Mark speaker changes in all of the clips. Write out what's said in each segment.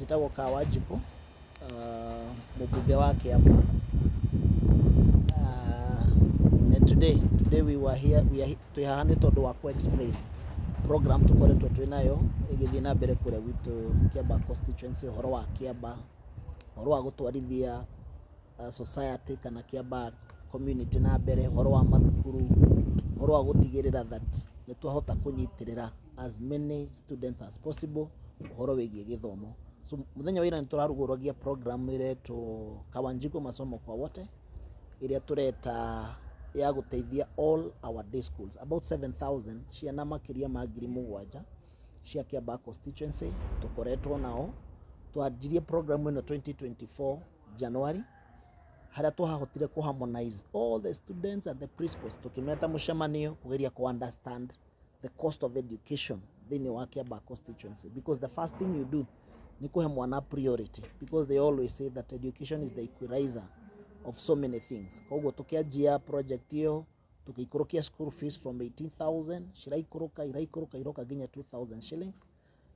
Speaker 1: Njĩtagwo Kawanjikũ, mũmbunge wa Kĩamba. And today we were here, we are, twĩ haha nĩ tondũ wa kũ explain program tũkoretwo twĩ nayo ĩgĩthiĩ na mbere kũrĩa gwitũ Kĩamba constituency, ũhoro wa Kĩamba, ũhoro wa gũtwarithia society kana Kĩamba community na mbere, ũhoro wa mathukuru, ũhoro wa gũtigĩrĩra that nĩ twahota kũnyitĩrĩra as many students as possible ũhoro wĩgiĩ gĩthomo. So mũthenya wa ira nĩ tũrarugũragia program ĩretwo Kawanjikũ Masomo kwa Wote, ĩrĩa tũreta ya gũteithia all our day schools, about 7000, ciana makĩria ma 7,000 cia Kĩamba constituency tũkoretwo nao. Twanjirie program ĩno 2024 January, harĩa twahotire kũ harmonize all the students and the principals, tũkĩmeta mũcemanio kũgeria kũ understand the cost of education thĩinĩ wa Kĩamba constituency, because the first thing you do nĩ kũhe mwana priority, because they always say that education is the equalizer of so many things. Koguo tũkĩanjia project ĩyo, tũgĩikũrũkia school fees from 18,000, ciraikũrũka, iraikũrũka, iroka nginya 2000 shillings.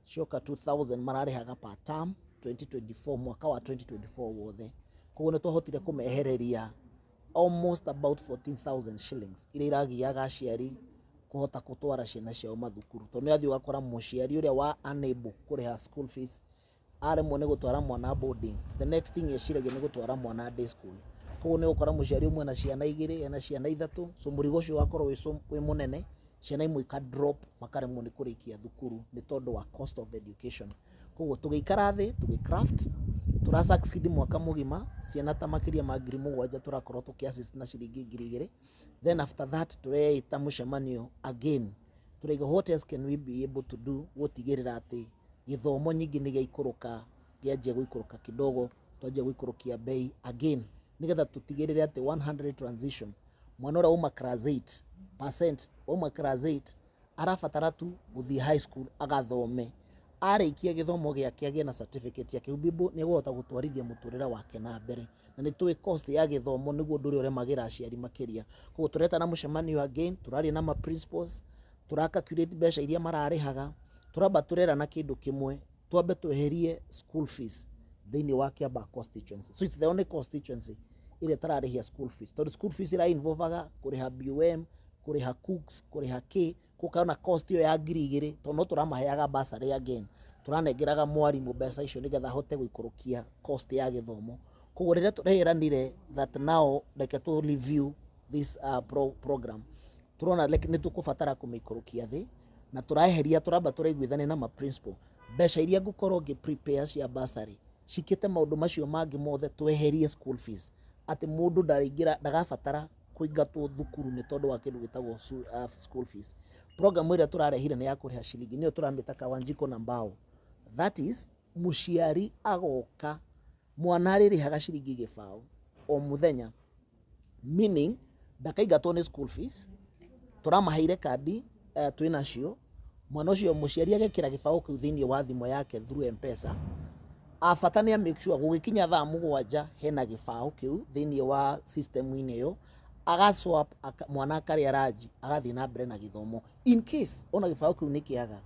Speaker 1: Cioka 2000 mararĩhaga per term 2024, mwaka wa 2024 wothe. Koguo nĩ twahotire kũmehereria almost about 14,000 shillings iria iragiaga aciari kũhota gũtwara ciana ciao mathukuru, tondũ nĩ athiĩ ũgakora mũciari ũrĩa wa unable kũrĩha school fees aremwo nĩ gũtwara mwana boarding, the next thing eciragia nĩ gũtwara mwana day school. Koguo nĩ ũgũkora mũciari ũmwe na ciana igĩrĩ, ena ciana ithatũ, so mũrigo ũcio ũgakorwo wĩ mũnene, ciana imwe ika drop, makaremwo nĩ kũrĩkia thukuru nĩ tondũ wa cost of education. Koguo tũgĩikara thĩ, tũgĩ craft, tũra succeed mwaka mũgima, ciana ta makĩria ma 7,000 tũrakorwo tũkĩ assist na ciringi 2,000. Then after that tũreita mũcemanio again, tũraiga what else can we be able to do gũtigĩrĩra atĩ gĩthomo nyingĩ nĩ gĩaikũrũka, kĩanjia gũikũrũka kidogo, twanjia gũikũrũkia bei again, nĩgetha tũtigĩrĩre atĩ 100 transition, mwana ũrĩa uma class 8 percent, wauma class 8 arabatara tu gũthiĩ high school agathome, arĩkia gĩthomo gĩake agĩe na certificate yake bibo, nĩ egũhota gũtwarithia mũtũrĩre wake na mbere. Na nĩ tũĩ cost ya gĩthomo nĩguo ũndũ ũrĩa ũremagĩra aciari makĩria. Koguo tũretana mũcemanio again, tũraria na ma principals, tũra calculate mbeca iria mararĩhaga, tũramba tũrerana kĩndũ kĩmwe, twambe tweherie school fees thĩinĩ wa Kĩamba constituency. So it's the only constituency ĩrĩa ĩtararĩhia school fees, tondũ school fees ĩra involvaga kũrĩha BOM, kũrĩha cooks, kũrĩha k gũkana cost ĩyo ya 2,000, tondũ no tũramaheaga bursary again, tũranengeraga mwarimũ mbeca icio nĩgetha ahote gũikũrũkia cost ya gĩthomo. Koguo rĩrĩa tũreranire that now reke tũ review this program, tũrona like nĩ tũkũbatara kũmĩikũrũkia thĩ, na tũraeheria, tũramba tũraiguithania na ma principal mbeca iria ngũkorwo ngĩ prepare cia bursary cikĩte maũndũ macio mangĩ mothe, tweherie school fees, atĩ mũndũ ndarĩingĩra, ndagabatara kũingatwo thukuru nĩ tondũ wa kĩndũ gĩtagwo school fees. Program ĩrĩa tũrarehire nĩ ya kũrĩha ciringi, nĩyo tũramĩta Kawanjiko na mbao. That is, mũciari agoka, mwana arĩrĩhaga ciringi 0.20 o mũthenya, meaning ndakaingatwo nĩ school fees. Tũramaheire kandi, twĩ nacio, mwana ũcio mũciari agekĩra gĩbaũ kĩu thĩinĩ wa thimũ yake through M-Pesa. Abata nĩ make sure gũgĩkinya thaa 7 hena gĩbaũ kĩu thĩinĩ wa system-inĩ ĩyo, agaswap aka, mwana akarĩa ranji, agathiĩ na mbere na gĩthomo. In case ona gĩbaũ kĩu nĩ kĩaga,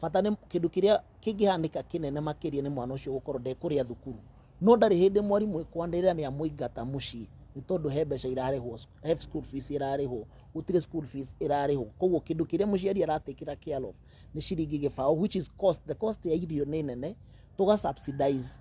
Speaker 1: bata nĩ kĩndũ kĩrĩa kĩngĩhanĩka kĩnene makĩria nĩ mwana ũcio gũkorwo ndekũrĩa thukuru, no ndarĩ hĩndĩ mwarimũ ekwanĩrĩra nĩ amũingata mũciĩ nĩ tondũ he mbeca irarĩhwo, he school fees ĩrarĩhwo. Gũtirĩ school fees ĩrarĩhwo. Koguo kĩndũ kĩrĩa mũciari aratakĩra care of nĩ ciringi 0.20, which is cost, the cost ya irio nĩ nene, tũga subsidize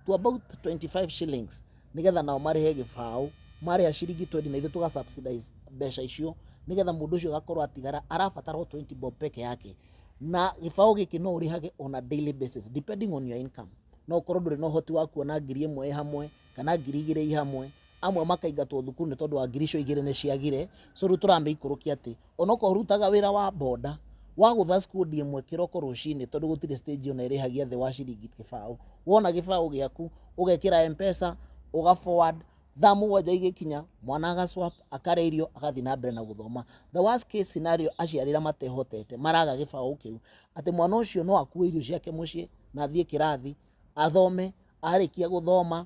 Speaker 1: to about 25 shillings nĩgetha nao marĩhe 0.20. Marĩha ciringi 20 na ithuĩ tũga subsidize mbeca icio, nĩgetha mũndũ ũcio agakorwo atigara arabatara o 20 bob peke yake. Na gĩbaũ gĩkĩ no ũrĩhage on a daily basis depending on your income. No ũkorwo ndũrĩ na ũhoti wa kuona 1,000 ĩ hamwe kana 2,000 ĩ hamwe, amwe makaingatwo thukuru nĩ tondũ wa ngiri icio igĩrĩ nĩ ciagire. So rĩu tũramĩikũrũkia atĩ onokorwo ũrutaga wĩra wa boda wagũtha skundi ĩmwe kĩroko rũcinĩ, tondũ gũtirĩ stage ona ĩrĩhagia thĩ wa ciringi 0.20, wona gĩbaũ gĩaku ũgekĩra M-Pesa, ũga forward, thaa 7 igĩkinya mwana agaswap, akarĩa irio, agathiĩ na mbere na gũthoma. The worst case scenario, aciari arĩa matehotete maraga gĩbaũ kĩu, atĩ mwana ũcio no akue irio ciake mũciĩ na athiĩ kĩrathi athome, arĩkia gũthoma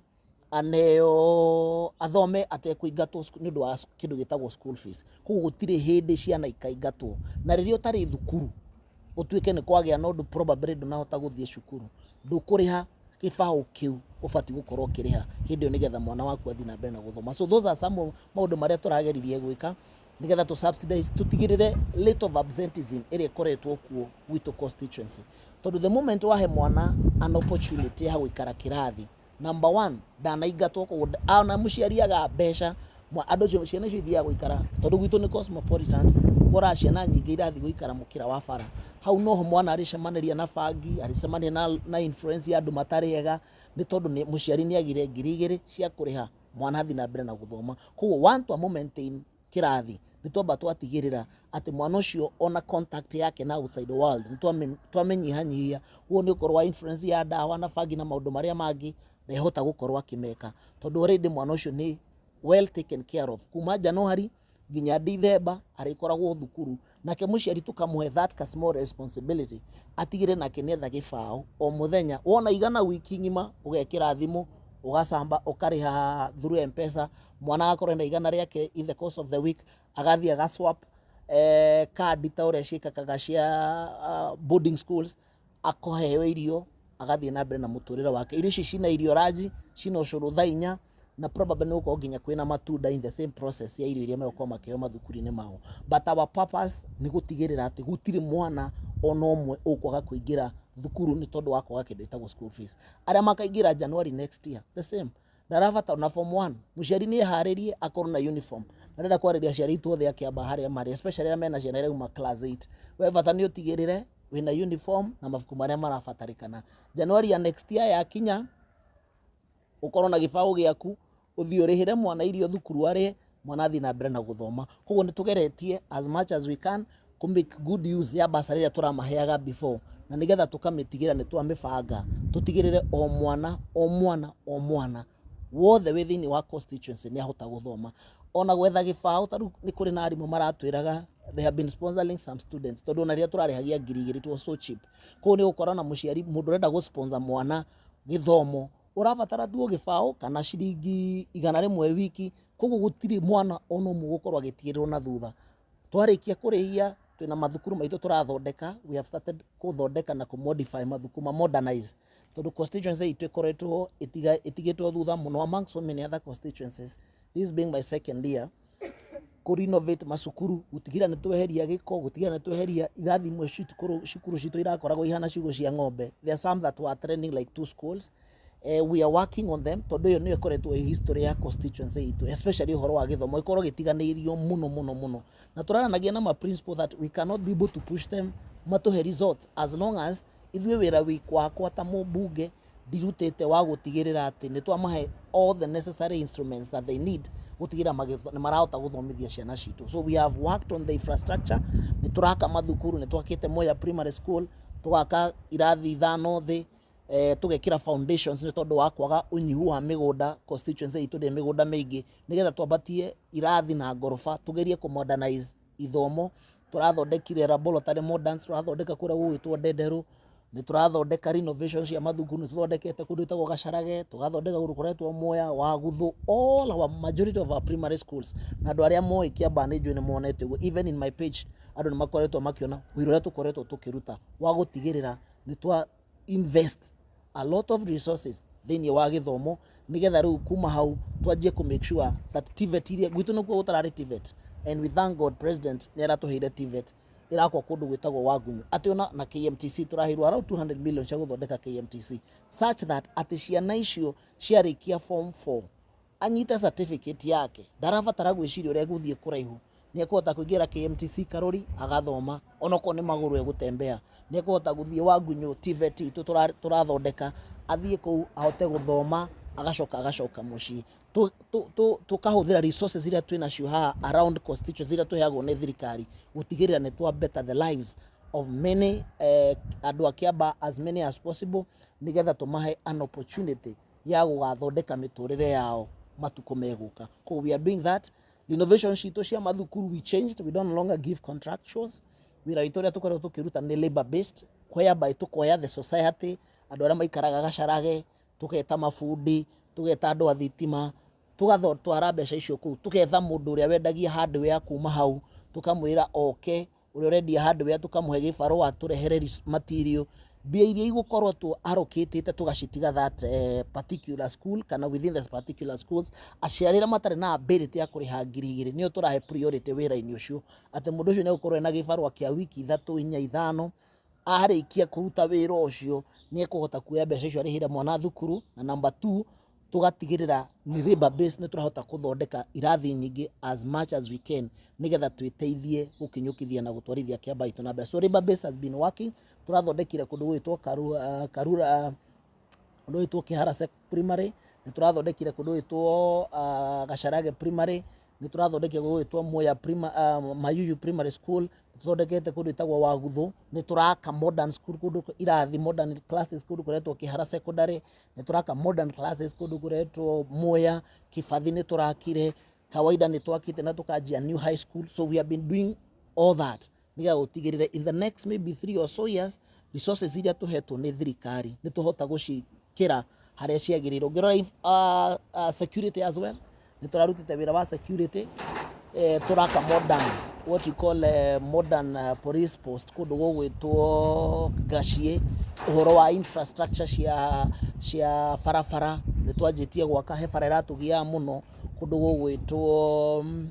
Speaker 1: aneo athome atekũingatwo nĩ ũndũ wa kĩndũ gĩtagwo school fees. Koguo gũtirĩ hĩndĩ ciana ikaingatwo. Na rĩrĩa ũtarĩ thukuru, ũtuĩke nĩ kwagĩa na ũndũ, probably ndũnahota gũthiĩ cukuru, ndũkũrĩha Gĩbaũ kĩu ũbatiĩ gũkorwo ũkĩrĩha hĩndĩ ĩyo nĩgetha mwana waku athiĩ na mbere na gũthoma. So those are some of maũndũ marĩa tũrageririe gwĩka nĩgetha tũ subsidize, tũtigĩrĩre rate of absenteeism ĩrĩa ĩkoretwo kuo gwitũ constituency. Tondũ the moment wahe mwana an opportunity ya gũikara kĩrathi, number one, ndanaingatwo, koguo ona mũciari aga mbeca, andũ acio, ciana icio ithiaga gũikara, tondũ gwitũ nĩ cosmopolitan, ũkoraga ciana nyingĩ irathiĩ gũikara mũkĩra wa bara. Hau noho mwana arĩcemanĩria na bangi, arĩcemania na influence ya andũ matarĩ ega, nĩ tondũ mũciari nĩ agire 2000 cia kũrĩha mwana athiĩ na mbere na gũthoma. Koguo one, twamũ maintain kĩrathi, nĩ twamba twatigĩrĩra atĩ mwana ũcio ona contact yake na outside world nĩ twamĩnyihanyihia. Ũguo nĩ ũkorwo wa influence ya ndawa na bangi na maũndũ marĩa mangĩ ndehota gũkorwo akĩmeka, tondũ already mwana ũcio nĩ well taken care of kuma January nginya December, arĩkoragwo thukuru. Nake mũciari tũkamũhe that ka small responsibility, atigĩre nake nĩetha gĩbaũ o mũthenya, wona igana wiki ng'ima, ũgekĩra thimũ, ũgacamba, ũkarĩha through M-Pesa, mwana agakorwo na igana rĩake in the course of the week, agathiĩ agaswap kandi ta ũrĩa ciĩkakaga cia boarding schools, akaheo irio, agathiĩ na mbere na mũtũrĩre wake. Irio ici cina irio ranji, cina ũcũrũ thaa 4, na probably nĩ gũkorwo nginya kwĩna matunda in the same process ya irio iria megũkorwo makĩheo mathukuru-inĩ mao. But our purpose nĩ gũtigĩrĩra atĩ gũtirĩ mwana ona ũmwe ũkwaga kũingĩra thukuru nĩ tondũ wa kwaga kĩndũ gĩtagwo school fees. Arĩa makaingĩra January next year, the same, ndarabata na form 1, mũciari nĩ eharĩrie akorwo na uniform. Na ndĩrenda kwarĩria aciari aitũ othe akĩamba harĩa marĩ, especially arĩa mena ciana irauma class 8, we bata nĩ ũtigĩrĩre wĩna uniform na mabuku marĩa marabatarĩkana. January ya next year yakinya, ũkorwo na gĩbaũ gĩaku, ũthiĩ ũrĩhĩre mwana irio thukuru arĩe, mwana athiĩ na mbere na gũthoma. Koguo nĩ tũgeretie as much as we can kũ make good use ya bursary ĩrĩa tũramaheaga before, na nĩgetha tũkamĩtigĩra nĩ twamĩbanga, tũtigĩrĩre o mwana, o mwana, o mwana wothe wĩ thĩinĩ wa constituency nĩ ahota gũthoma. Ona gwetha gĩbaũ, ta rĩu nĩ kũrĩ na arimũ maratwĩraga they have been sponsoring some students, tondũ ona rĩrĩa tũrarĩhagia 2000, it was so cheap. Koguo nĩ ũgũkora na mũciari, mũndũ ũrenda gũ-sponsor mwana gĩthomo, ũrabatara tu o gĩbaũ kana ciringi 100 wiki. Koguo gũtirĩ mwana ona ũmwe ũgũkorwo agĩtigĩrĩrwo na thutha. Twarĩkia kũrĩhia, twĩna mathukuru maitũ tũrathondeka. We have started kũthondeka na kũ-modify mathukuru, ma modernize, tondũ constituency itũ ĩkoretwo ĩtigĩtwo thutha mũno among so many other constituencies. This being my second year, kũ renovate macukuru, gũtigĩrĩra nĩ tweheria gĩko, gũtigĩrĩra nĩ tweheria irathi imwe, cukuru citũ irakoragwo ihana ciugũ cia ng'ombe. There are some that were trending like two schools. We are working on them, tondũ ĩyo nĩyo ĩkoretwo ĩ history ya constituency itũ, especially ũhoro wa gĩthomo ĩkorwo gĩtiganĩirio mũno mũno mũno. Na tũraranagia na ma principal that we cannot be able to push them matũhe results as long as ithuĩ wĩra wakwa ta mũmbunge ndirutĩte wa gũtigĩrĩra atĩ nĩ twamahe all the necessary instruments that they need gũtigĩrĩra nĩ marahota gũthomithia ciana citũ. So we have worked on the infrastructure. Nĩ tũraka mathukuru, nĩ twakĩte Moya Primary School, tũgaka irathi ithano thĩ, tũgekĩra foundations, nĩ tondũ wa kwaga ũnyihu wa mĩgũnda, constituency itũ ndĩ mĩgũnda mĩingĩ, nĩgetha twambatie irathi na ngoroba, tũgerie kũ modernize ithomo. Tũrathondekire laboratory moderns, tũrathondeka kũrĩa gũgwĩtwo Ndenderũ, nĩ tũrathondeka renovation cia mathukuru, nĩ tũthondekete kũndũ gwĩtagwo Gacarage, tũgathondeka kũndũ kũretwo Mwea Waguthu, all our majority of our primary schools. Na andũ arĩa moĩ Kiambaa nĩ njũĩ nĩ monete ũguo. Even in my page, andũ nĩ makoretwo makĩona wĩra ũrĩa tũkoretwo tũkĩruta wa gũtigĩrĩra nĩ twa invest a lot of resources thĩinĩ wa gĩthomo, nĩgetha rĩu kuma hau twanjie kũ make sure that TVET iria gwitũ nĩkuo gũtararĩ TVET, and we thank God president nĩ aratũheire TVET ĩrakwo kũndũ gwĩtagwo Wagunyu, atĩ ona na KMTC tũraheirwo around 200 million cia gũthondeka KMTC, such that atĩ ciana icio ciarĩkia form 4, anyite certificate yake, ndarabatara gwĩciria ũrĩa egũthiĩ kũraihu, nĩ ekũhota kũingĩra KMTC Karori agathoma, onokorwo nĩ magũrũ egũtembea, nĩ ekũhota gũthiĩ Wagunyu TVET itũ tũrathondeka, athiĩ kũu ahote gũthoma, agacoka mũciĩ. Tũkahũthĩra resources iria twĩ nacio haha around constituency, iria tũheagwo nĩ thirikari, gũtigĩrĩra nĩ twa better the lives of many andũ a Kiambaa, as many as possible, nĩgetha tũmahe an opportunity ya gũgathondeka mĩtũrĩre yao matukũ megũka. Koguo we are doing that. Renovation citũ cia mathukuru, we changed, we don't longer give contractuals. Wĩra witũ ũrĩa tũkoretwo tũkĩruta nĩ labor based, whereby tũkoya the society, andũ arĩa maikaraga Gacarage, tũgeta mabundi, tũgeta andũ a thitima, tũgatwara mbeca icio kũu, tũgetha mũndũ ũrĩa wendagia hardware kuma hau, tũkamwĩra oke, ũrĩa ũrendia hardware tũkamũhe gĩbarũa, tũrehere material. Mbia iria igũkorwo tũ allocatĩte tũgacitiga that particular school kana within the particular schools, aciari arĩa matarĩ na ability ya kũrĩha 2000 nĩo tũrahe priority wĩra-inĩ ũcio, atĩ mũndũ ũcio nĩ egũkorwo ena gĩbarũa kĩa wiki ithatũ, inya, ithano, arĩkia kũruta wĩra ũcio nĩ ekũhota kuoya mbeca icio arĩhĩre mwana thukuru. Na number two, tũgatigĩrĩra nĩ labor base nĩ tũrahota kũthondeka irathi nyingĩ as much as we can, nĩgetha twĩteithie gũkinyũkithia na gũtwarithia Kĩamba gitũ na mbere. So labor base has been working. Tũrathondekire kũndũ gwĩtwo Karura, kũndũ gwĩtwo Kĩhara Primary, nĩ tũrathondekire kũndũ gwĩtwo Gacarage Primary, nĩ tũrathondekire kũndũ gwĩtwo Mwea Mayuyu Primary School, nĩ tũthondekete kũndũ gwĩtagwo Waguthu, nĩ tũraka modern school kũndũ irathi, modern classes kũndũ kũretwo Kĩhara Secondary, nĩ tũraka modern classes kũndũ kũretwo Mwea, Kibathi nĩ tũrakire, Kawaida nĩ twakĩte na tũkanjia new high school. So we have been doing all that nĩgetha gũtigĩrĩre in the next maybe 3 or so years, resources iria tũhetwo nĩ thirikari nĩ tũhota gũcikĩra harĩa ciagĩrĩire. Ũngĩrora security as well, nĩ tũrarutĩte wĩra wa security, tũraka modern, what you call modern police post kũndũ gũgwĩtwo Gaciĩ. Ũhoro wa infrastructure cia barabara, nĩ twanjĩtie gwaka, he bara ĩratũgiaga mũno kũndũ gũgwĩtwo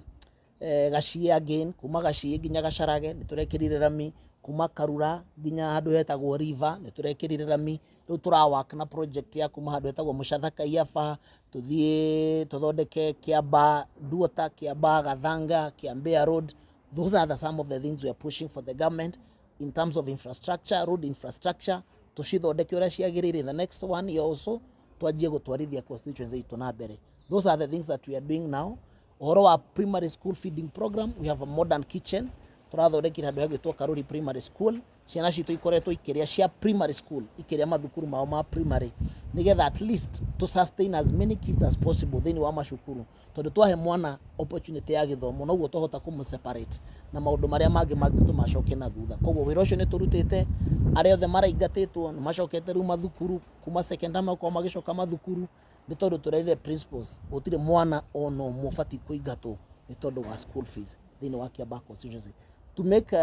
Speaker 1: Gaciĩ again, kuma Gaciĩ nginya Gacarage nĩ tũrekĩrire rami, kuma Karura nginya handũ hetagwo River nĩ tũrekĩrire rami. Rĩu tũra work na project ya kuma handũ hetagwo Mũcatha Kaiaba tũthiĩ tũthondeke Kĩamba Duota, Kĩamba Gathanga, Kĩambea Road. Those are the some of the things we are pushing for the government in terms of infrastructure, road infrastructure, tũcithondeke ũrĩa ciagĩrĩire. In the next one year also, twanjie gũtwarithia constituency itũ na mbere. Those are the things that we are doing now. Ũhoro wa primary school feeding program, we have a modern kitchen tũrathondekire handũ hegwĩtwo Karuri Primary School. Ciana citũ ikoretwo ikĩrĩa cia primary school, ikĩrĩa mathukuru mao ma primary, nĩgetha at least to sustain as many kids as possible thĩinĩ wa macukuru, tondũ twahe mwana opportunity ya gĩthomo, noguo twahota kũmũ separate na maũndũ marĩa mangĩ mangĩtũma acoke na thutha. Koguo wĩra ũcio nĩ tũrutĩte, arĩa othe maraingatĩtwo nĩ macokete rĩu mathukuru, kuma secondary makorwo magĩcoka mathukuru, nĩ tondũ tũrerire principals gũtirĩ mwana ona ũmwe ũbatiĩ kũingatwo nĩ tondũ wa school fees thĩinĩ wa Kiambaa constituency. To make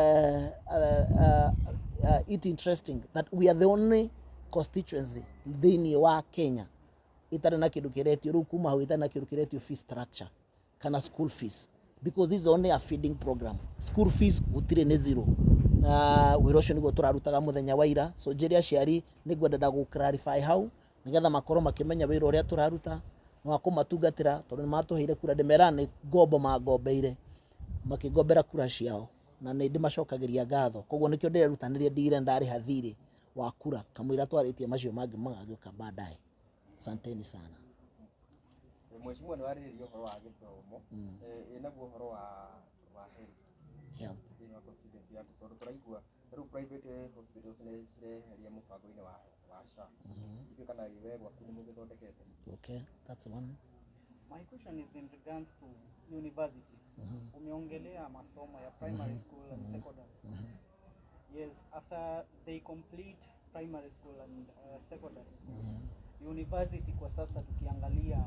Speaker 1: it interesting that we are the only constituency thĩinĩ wa Kenya itarĩ na kĩndũ kĩretio rĩu kuma hau, itarĩ na kĩndũ kĩretio fee structure kana school fees, because this is only a feeding program. School fees gũtirĩ, nĩ zero, na wĩra ũcio nĩguo tũrarutaga mũthenya wa ira. So njĩre aciari nĩ ngwenda gũ clarify hau, nĩgetha makorwo makĩmenya wĩra ũrĩa tũraruta nĩ wa kũmatungatĩra, tondũ nĩ matũheire kura. Ndĩmeraga nĩ ngombo mangombeire, makĩngombera kura ciao, na nĩ ndĩmacokagĩria ngatho. Koguo nĩkĩo ndĩrerutanĩria ndigire ndarĩha thirĩ wa kura kamũira twarĩtie macio mangĩ magagĩũka baadaye. Asanteni sana.
Speaker 2: Mheshimiwa, nĩ warĩrĩria ũhoro wa gĩthomo, ĩ naguo ũhoro wa health
Speaker 1: health
Speaker 2: thĩinĩ wa constituency yaku, tondũ tũraigua rĩu private hospitals nĩ cireheria mũbango-inĩ wa SHA. Ithuĩ kana we gwaku nĩ mũgĩthondekete?
Speaker 1: Okay, that's one.
Speaker 3: My question is in regards to universities. Umeongelea masomo ya primary school and secondary school. Yes, after they complete primary school and secondary school, university kwa sasa tukiangalia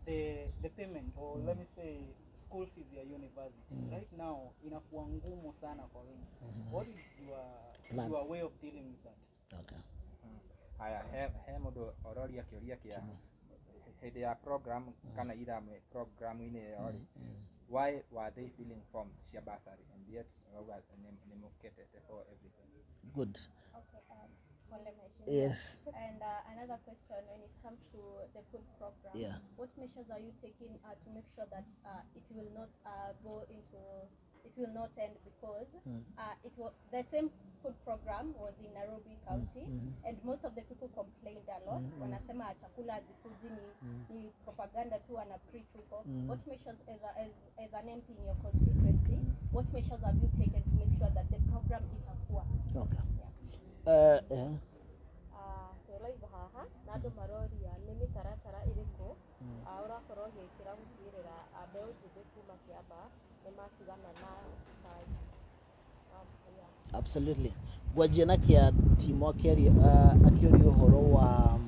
Speaker 3: the payment, or let me say school fees ya university right now inakuwa ngumu sana kwa wengi. What is your
Speaker 1: Plan.
Speaker 3: Your way of dealing with that?
Speaker 1: Okay.
Speaker 4: Haya, he mũndũ ũroria kĩũria kĩa hĩndĩ ya program kana ira programu-inĩ ĩyo rĩ, why were they filling forms cia bursary and yet rauga nĩ mũketete for everything?
Speaker 1: Good.
Speaker 5: Okay, pole, Mheshimiwa.
Speaker 1: Yes.
Speaker 5: And another question when it comes to the food program. What measures are you taking to make sure that it will not go into, it will not end, because it was the same food program was in Nairobi County and most of the people complained a lot. Wanasema chakula hazikuji, ni propaganda tu wana preach huko. What measures as an MP in your constituency, what measures have you taken to make sure that the program itakuwa?
Speaker 1: Okay.
Speaker 5: Yeah.
Speaker 6: Tũraigua haha na andũ maroria nĩ mĩtaratara ĩrĩkũ ũrakorwo ũgĩkĩra gũtigĩrĩra mbeũ njĩthĩ kuma Kĩambaa nĩ matigana na bangi. Yeah.
Speaker 1: Absolutely. Ngwanjia na kia Timo akĩaria, akĩũria ũhoro wa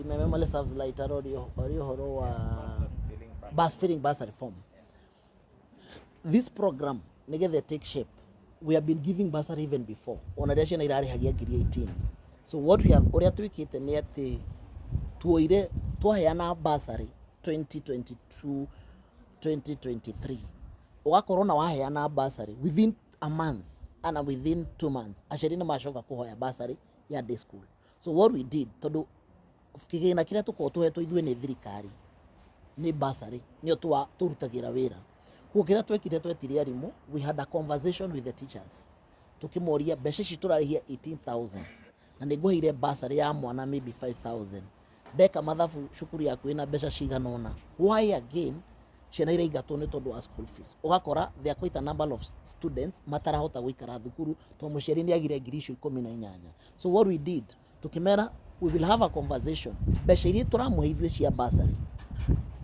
Speaker 1: my memory serves right, aroria oria ũhoro wa
Speaker 4: Filling bursary.
Speaker 1: Bus filling bursary form. This program, nĩgetha take shape, We have been giving bursary even before, ona rĩrĩa ciana irarĩhagia ngiri 18. So what we have, ũrĩa twĩkĩte nĩ atĩ tuoire twaheana bursary 2022 2023, ũgakorwo na waheana bursary within a month ana within 2 months, aciari nĩ macoka kũhoya bursary ya day school. So what we did, tondũ kĩgĩna kĩrĩa tũkoragwo tũhetwo ithuĩ nĩ thirikari nĩ bursary, nĩyo tũrutagĩra wĩra. Koguo kĩrĩa twekire, twetire arimũ, we had a conversation with the teachers, tukĩmoria mbeca ici tũrarĩhia 18,000 na nĩ ngũheire bursary ya mwana maybe 5000, ndeka mathabu cukuru yaku ĩna mbeca cigana ũna, why again ciana iraingatwo nĩ tondũ wa school fees? Ũgakora there are quite a number of students matarahota gũikara thukuru tondũ mũciari nĩ agire ngiri icio 18. So what we did, tukĩmera we will have a conversation. Mbeca iria tũramũhe ithuĩ cia bursary,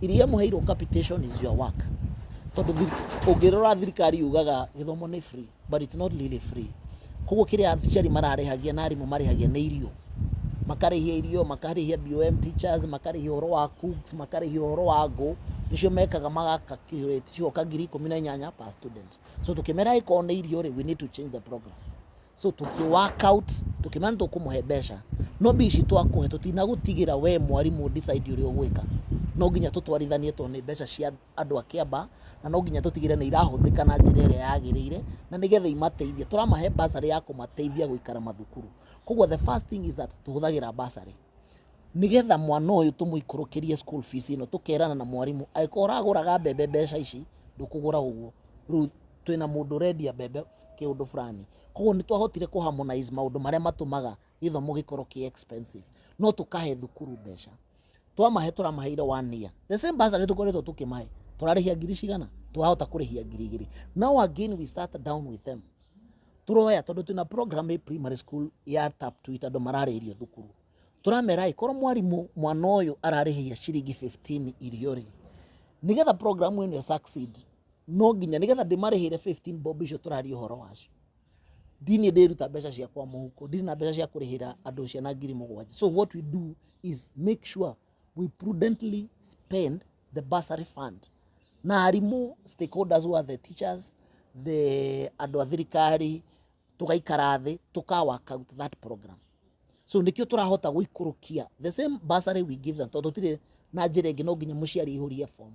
Speaker 1: iria mũheirwo capitation is your work, tondũ ũngĩrora thirikari yugaga gĩthomo nĩ free, but it's not really free. Koguo kĩrĩa aciari mararĩhagia na arimũ marĩhagia nĩ irio, makarĩhia irio, makarĩhia BOM teachers, makarĩhia ũhoro wa cooks, makarĩhia ũhoro wa ngũ, nĩcio mekaga magacalculate cigoka ngiri 18 per student. So tukĩmera ĩkorwo nĩ irio rĩ, we need to change the program. So tuki work out, tukĩmera nĩ tũkũmũhe mbeca, no mbia ici twakũhe tũtinagũtigĩra we mwarimũ decide ũrĩa ũgwĩka, no nginya tũtwarithanie tondũ nĩ mbeca cia andũ a Kĩamba, na no nginya tũtigĩre nĩ irahũthĩka na njĩra ĩrĩa yagĩrĩire na nĩgetha imateithie. Tũramahe bursary ya kũmateithia gũikara mathukuru. Koguo the first thing is that tũhũthagĩra bursary nigetha mwana ũyũ tũmũikũrũkĩrie school fees ĩno. Tũkerana na mwarimũ, angĩkorwo ũragũraga mbembe mbeca ici, ndũkũgũra ũguo, rĩu twĩna mũndũ ũrendia mbembe kĩũndũ fulani. Koguo nĩ twahotire kũ harmonize maũndũ marĩa matũmaga gĩthomo gĩkorwo kĩ expensive, no tũkahe thukuru mbeca. Twamahe tũramaheire one year the same bursary tũkoretwo tũkĩmahe, tũrarĩhia ngiri cigana, twahota kũrĩhia 2000. Now again we start down with them, turoya tondũ twĩna program ĩ primary school ya tap to eat, andũ mararĩa irio thukuru. Tũramera ĩkorwo mwarimũ mwana ũyũ ararĩhia ciringi 15 irio rĩ, nigetha program ĩno ĩ succeed, no nginya nigetha ndĩmarĩhĩre 15 bob icio tũraria ũhoro wacio, ndiniĩ ndĩruta mbeca ciakwa mũhuko, ndirĩ na mbeca cia kũrĩhĩra andũ ciana 7000. So what we do is make sure we prudently spend the bursary fund na arimũ, stakeholders who are the teachers, the andũ a thirikari, tũgaikara thĩ tũka work out that program. So nikio tũrahota gũikũrũkia the same bursary we give them, tondũ tũtirĩ na njĩra ĩngĩ, no nginya mũciari aihũrie form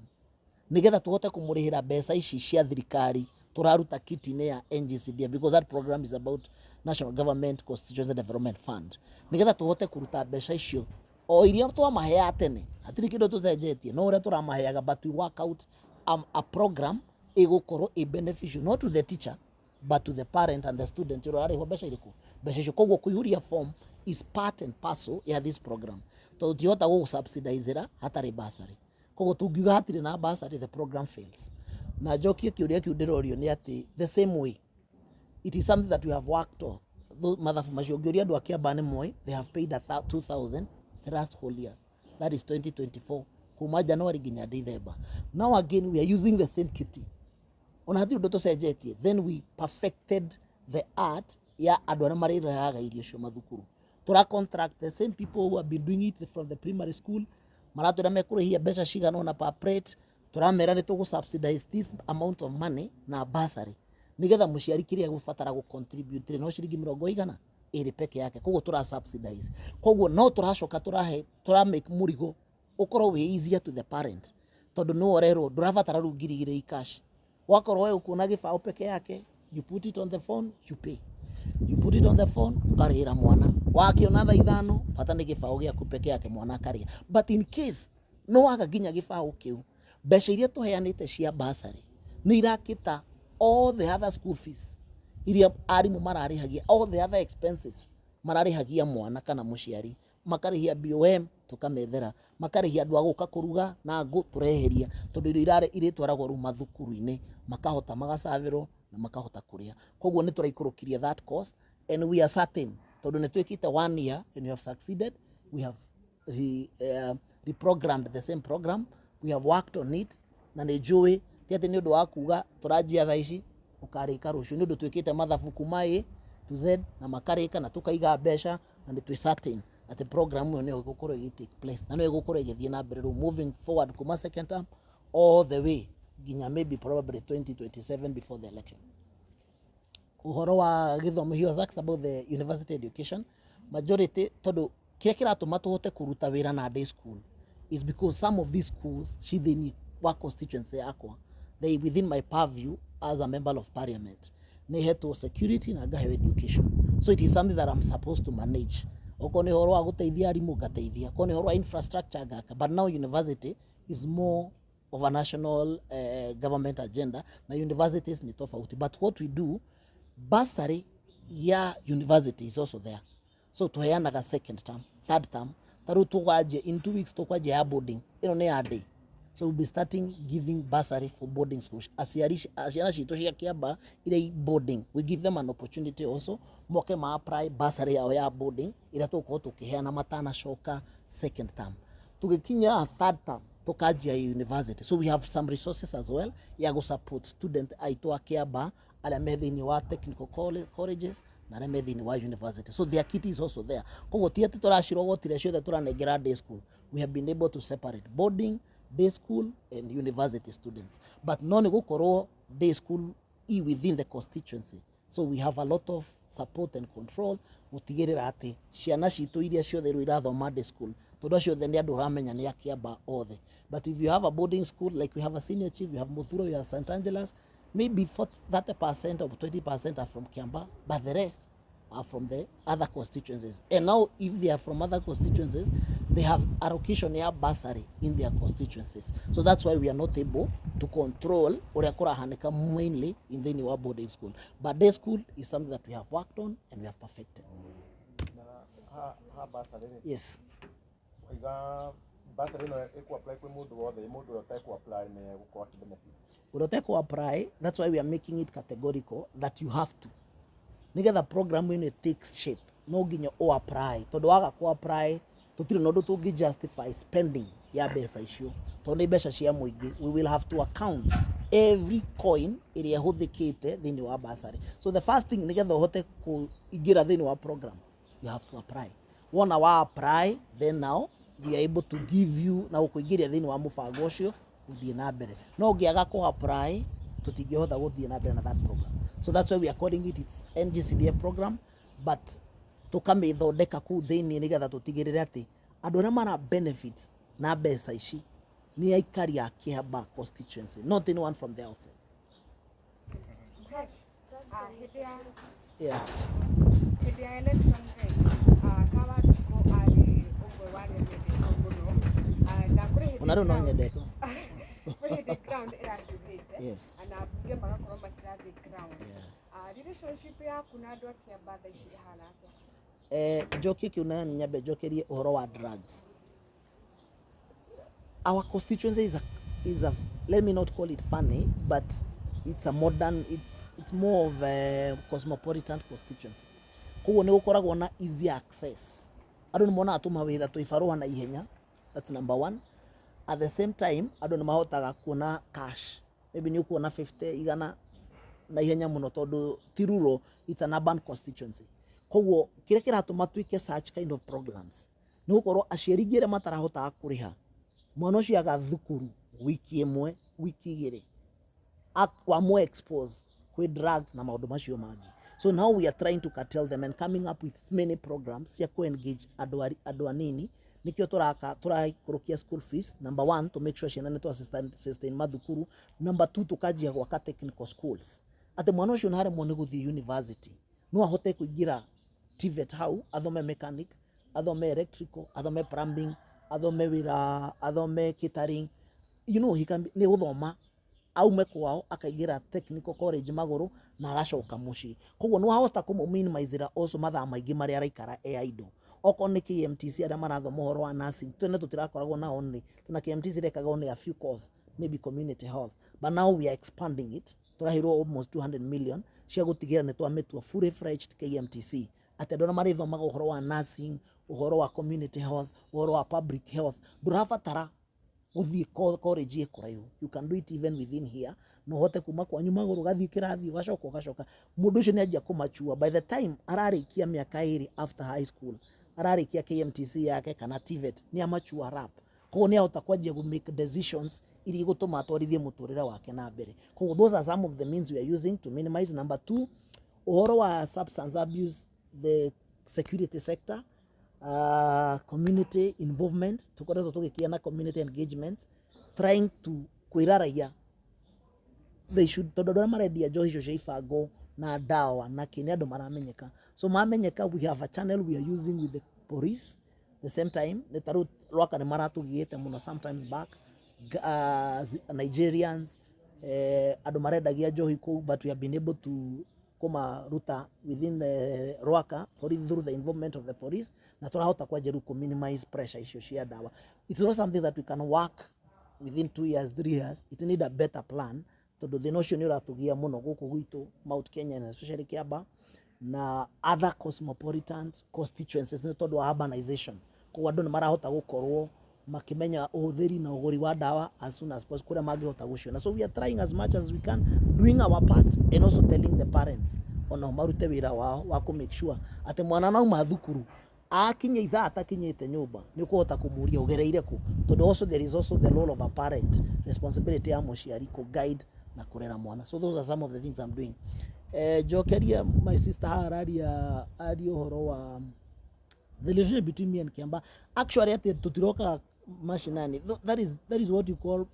Speaker 1: nigetha tũhote kũmũrĩhĩra mbeca ici cia thirikari tũraruta kitty-inĩ ya NGCDF, because that program is about National Government Constituency Development Fund, nigetha tũhote kũruta mbeca icio o iria twamaheaga tene. Hatirĩ kĩndũ tũcenjetie, no ũrĩa tũramaheaga, but we work out a program ĩgũkorwo ĩ beneficial not to the teacher but to the parent and the student ũrĩa ũrarĩhwo mbeca irĩkũ, mbeca icio. Koguo kũihũria form is part and parcel ya this program, tondũ tũtihota gũgũsubsidizera hatarĩ bursary. Koguo tungiuga hatirĩ na bursary, the program fails. Na njokie kĩũria kĩu ndĩrorio nĩ atĩ the same way, it is something that we have worked on. Mathabu macio ũngĩũria andũ a Kiambaa nĩ moĩ, they have paid a 2000 the last whole year, that is 2024, kuma January nginya December. Now again we are using the same kitty, ona hatirĩ ũndũ tũcenjetie. Then we perfected the art ya andũ arĩa marĩrehaga irio icio mathukuru. Tũra contract the same people who have been doing it from the primary school, maratwĩra mekũrĩhia mbeca cigana ũna per plate. Tũramera nĩ tũgũ subsidize this amount of money na bursary, nigetha mũciari kĩrĩa egũbatara gũ contribute rĩ, no ciringi 22 peke yake. Koguo tũra subsidize, koguo no tũracoka tũrahe, tũra make mũrigo ũkorwo wĩ easier to the parent, tondũ nĩwe ũrerwo ndũrabatara rĩu 2000 cash. Wakorwo we ũkuona gĩbaũ peke yake, you put it on the phone, you pay, you put it on the phone, ũkarĩhĩra mwana wakiona thaa 5, bata nĩ gĩbaũ gĩaku peke yake, mwana akarĩa. But in case no waga nginya gĩbaũ kĩu, mbeca iria tũheanĩte cia bursary nĩ irakĩta all the other school fees iria arimũ mararĩhagia, all the other expenses mararĩhagia mwana kana mũciari, makarĩhia BOM tũkamethera, makarĩhia andũ a gũka kũruga na ngũ tũreheria, tondũ irio irarĩ irĩtwaragwo rĩu mathukuru-inĩ, makahota magacaberwo na makahota kũrĩa. Koguo nĩ tũraikũrũkirie that cost, and we are certain, tondũ nĩ twĩkĩte one year and we have succeeded. We have reprogrammed the same program, we have worked on it, na nĩ njũĩ ti atĩ nĩ ũndũ wa kuga tũranjia thaa ici ũkarĩka rũciũ, nĩ ũndũ twĩkĩte mathabu kuma A to Z na makarĩka na tũkaiga mbeca, na nĩ twĩ certain atĩ program ĩyo nĩyo ĩgũkorwo ĩgĩ take place na nĩyo ĩgũkorwo ĩgĩthiĩ na mbere rĩu moving forward kuma second term all the way nginya maybe probably 2027 before the election. Ũhoro wa gĩthomo, he was asked about the university education majority, tondũ kĩrĩa kĩratũma tũhote kũruta wĩra na day school is because some of these schools ci thĩinĩ wa constituency yakwa. They within my purview as a member of parliament. Nĩ hetwo security na ngaheo education, so it is something that I'm supposed to manage. Okorwo nĩ ũhoro wa gũteithia arimũ, ngateithia. Okorwo nĩ ũhoro wa infrastructure, ngaka. But now university is more of a national government agenda, na universities ni tofauti. But what we do, bursary ya university is also there, so tuheanaga second term, third term. Ta rĩu tũkwanjia in 2 weeks, tũkwanjia ya boarding. Ĩno nĩ ya day, so we'll be starting giving bursary for boarding schools. Aciari ciana citũ cia Kĩamba iria i boarding, we give them an opportunity also moke ma apply bursary yao ya boarding, ĩrĩa tũgũkorwo tũkĩheana matanacoka second term. Tũgĩkinya third term, tũkanjia university. So we have some resources as well ya gũ support student aitũ a Kĩamba arĩa me thĩinĩ wa technical colleges na arĩa me thĩinĩ wa university. So their kitty is also there. Koguo ti atĩ tũracirogotire ciothe tũranengera day school. We have been able to separate boarding, day school and university students, but no nĩ gũkorwo day school i within the constituency, so we have a lot of support and control gũtigĩrĩra atĩ ciana citũ iria ciothe rĩu irathoma day school, tondũ acio othe nĩ andũ ũramenya nĩ a Kĩamba othe. But if you have a boarding school, like we have a Senior Chief, we have Muthuro, we have St Angelas, maybe 30% or 20% are from Kiamba, but the rest are from the other constituencies. And now, if they are from other constituencies, they have allocation ya bursary in their constituencies. So that's why we are not able to control ũrĩa kũrahanĩka mainly in thĩinĩ wa boarding school. But day school is something that we have worked on and we have perfected.
Speaker 7: Na ha bursary rĩ, waiga bursary ĩno ĩkũ apply kwĩ mũndũ wothe, mũndũ ũrĩa ũtekũ apply nĩ egũkorwo akĩ benefit?
Speaker 1: Ũrĩa ũtekũ apply, that's why we are making it categorical that you have to, nigetha program ĩno takes shape, no nginya ũ apply, tondũ waga kũ apply, tũtirĩ na ũndũ tũngĩ justify spending ya mbeca icio, tondũ nĩ mbeca cia mũingĩ. We will have to account every coin ĩrĩa ĩhũthĩkĩte thĩinĩ wa bursary. So the first thing, nigetha ũhote kũingĩra thĩinĩ wa program, you have to apply. Wona wa apply, then now we are able to give you na gũkũingĩria thĩinĩ wa mũbango ũcio gũthiĩ na mbere. No ũngĩaga kũ apply, tũtingĩhota gũthiĩ na mbere na that program. So that's why we are calling it, it's NGCDF program, but tũkamĩthondeka kũu thĩinĩ nĩgetha tũtigĩrĩre atĩ andũ arĩa mara benefit na mbeca ici nĩ aikari a Kĩamba constituency, not anyone from the outside.
Speaker 8: Hĩndĩ ya hĩndĩ ya election rĩ, Kawanjikũ arĩ ũmwe wa arĩa mendetwo mũno. Na kũrĩ hĩndĩ
Speaker 1: Ona rĩu no nyendetwo.
Speaker 8: Kũrĩ hĩndĩ ground ĩrahiũhĩte na ambunge magakorwo matirathiĩ ground. Relationship yaku na andũ a Kĩamba thaa ici ĩhana atĩa?
Speaker 1: Njokie kĩu na nyambe njokerie ũhoro wa drugs. Our constituency is a, let me not call it funny, but it's a modern, it's more of a cosmopolitan constituency. Koguo nĩ gũkoragwo na easy access, andũ nĩ monaga tũmawĩra twĩ na ihenya. That's number one. At the same time, andũ nĩ mahotaga kuona cash, maybe nĩ ũkuona 50 igana na ihenya mũno, tondũ ti rural, it's an urban constituency. Koguo kĩrĩa kĩratũma twĩke such kind of programs nĩ gũkorwo aciari aingĩ arĩa matarahotaga kũrĩha mwana ũcio aga thukuru wiki ĩmwe, wiki igĩrĩ, wamwe expose kwĩ drugs na maũndũ macio mangĩ. So now we are trying to curtail them and coming up with many programs cia ku engage andũ anini. Nikio turaka tũraikũrũkia school fees, number one, to make sure ciana nĩ twa sustain mathukuru. Number two, tukanjia gwaka technical schools, atĩ mwana ũcio na aremwo nĩ gũthiĩ university, no ahote kũingĩra TVET hau, athome mechanic, athome electrical, athome plumbing, athome wĩra, athome catering. He can be, nĩ gũthoma aume kwao akaingĩra technical college magũrũ na agacoka mũciĩ. Koguo nĩ wahota kũmũ also mathaa maingĩ marĩa araikara e idle. Okorwo nĩ KMTC, arĩa marathoma ũhoro wa nursing, tene tũtirakoragwo na only tuna KMTC rekaga only a few course, maybe community health, but now we are expanding it. Tũraheirwo almost 200 million cia gũtigĩra nĩ twamĩtua fully fledged KMTC, atĩ andũ arĩa marĩthomaga ũhoro wa nursing, ũhoro wa community health, ũhoro wa public health, ndũrabatara gũthiĩ college ĩ kũraihu. You can do it even within here, na ũhote kuma kwanyu magũrũ ũgathiĩ kĩrathi, ũgacoka ũgacoka. Mũndũ ũcio nĩ anjia kũmachua by the time ararĩkia mĩaka 2 after high school, ararĩkia KMTC yake kana TVET, nĩ amachua rap. Koguo nĩ ahota kwanjia gũ make decisions iria igũtũma atwarithie mũtũrĩre wake na mbere. Koguo those are some of the means we are using to minimize. Number two, Ũhoro wa substance abuse, the security sector, community involvement, tukoretwo tũgĩkia na community engagements, trying to kwĩra raia they should, tondũ andũ arĩa marendia njohi icio cia ibango na ndawa na kĩ, nĩ andũ maramenyeka. So mamenyeka, we have a channel we are using with the police. The same time, nĩ ta rĩu Rwaka nĩ maratũgiĩte mũno sometimes back, Nigerians, andũ marendagia njohi kũu, but we have been able to kũmaruta within the Rwaka police through the involvement of the police, na tũrahota kwanjia rĩu kũ minimize pressure icio cia ndawa. It's not something that we can work within 2 years, 3 years. It need a better plan, tondũ thĩna ũcio nĩ ũratũgia mũno gũkũ gwitũ Mount Kenya and especially Kiambaa na other cosmopolitan constituencies, nĩ tondũ wa urbanization. Koguo andũ nĩ marahota gũkorwo makĩmenya ũhũthĩri na ũgũri wa ndawa as soon as possible kũrĩa mangĩhota gũciona. So we are trying as much as we can, doing our part and also telling the parents onao marute wĩra wao wa kũ make sure atĩ mwana nauma thukuru akinya ithaa atakinyĩte nyũmba, nĩ ũkũhota kũmũria ũgereire kũ, tondũ also there is also the role of a parent, responsibility ya mũciari kũ guide na kũrera mwana. So those are some of the things I'm doing. Njokerie my sister haha araria aria ũhoro wa the relationship between me and Kiambaa. Actually, atĩ tũtirokaga mashinani. That is what you call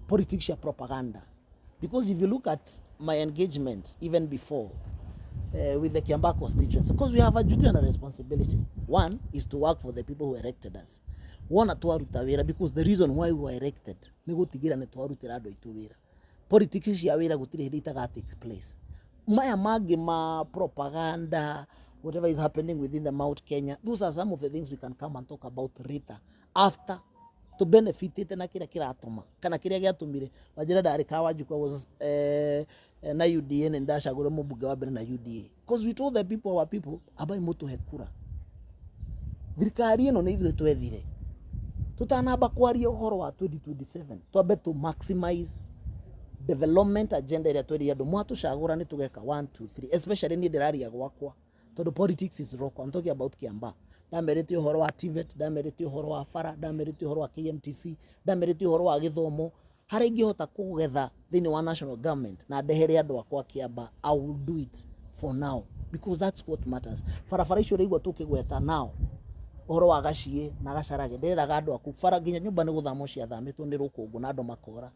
Speaker 1: politics ya propaganda, because if you look at my engagement even before with the Kiambaa constituency, because we have a duty and a responsibility. One is to work for the people who elected us. Wona twaruta wĩra, because the reason why we were elected nĩ gũtigĩra nĩ twarutĩra andũ aitũ wĩra. Politics cia wĩra gũtirĩ hĩndĩ itaga take place. Maya mangĩ ma propaganda, whatever is happening within the Mount Kenya, those are some of the things we can come and talk about later, after to benefitĩte na kĩrĩa kĩratũma kana kĩrĩa gĩatũmire Wanjĩra ndarĩ ka Wanjikũ was na UDA, nĩ ndacagũrire mũmbunge wa mbere na UDA, because we told the people, our people, ambai mũtũhe kura, thirikari ĩno nĩ ithuĩ twethire. Tũtanamba kwaria ũhoro wa 2027, twambe to maximize development agenda ĩrĩa twerire andũ, mwatũcagũra nĩ tũgeka 1 2 3. Especially niĩ ndĩraria gwakwa, tondũ politics is local. I'm talking about Kiambaa. Ndamerĩte ũhoro wa TVET, ndamerĩte ũhoro wa bara, ndamerĩte ũhoro wa KMTC, ndamerĩte ũhoro wa gĩthomo, harĩa ingĩhota kũgetha thĩinĩ wa national government na ndehere andũ akwa Kiambaa, I will do it for now, because that's what matters. Barabara icio ũraigua tũkĩgweta now, ũhoro wa Gaciĩ na Gacarage, ndĩreraga andũ aku bara nginya nyũmba nĩ gũthamwo ciathamĩtwo nĩ rũkũngũ na andũ makora.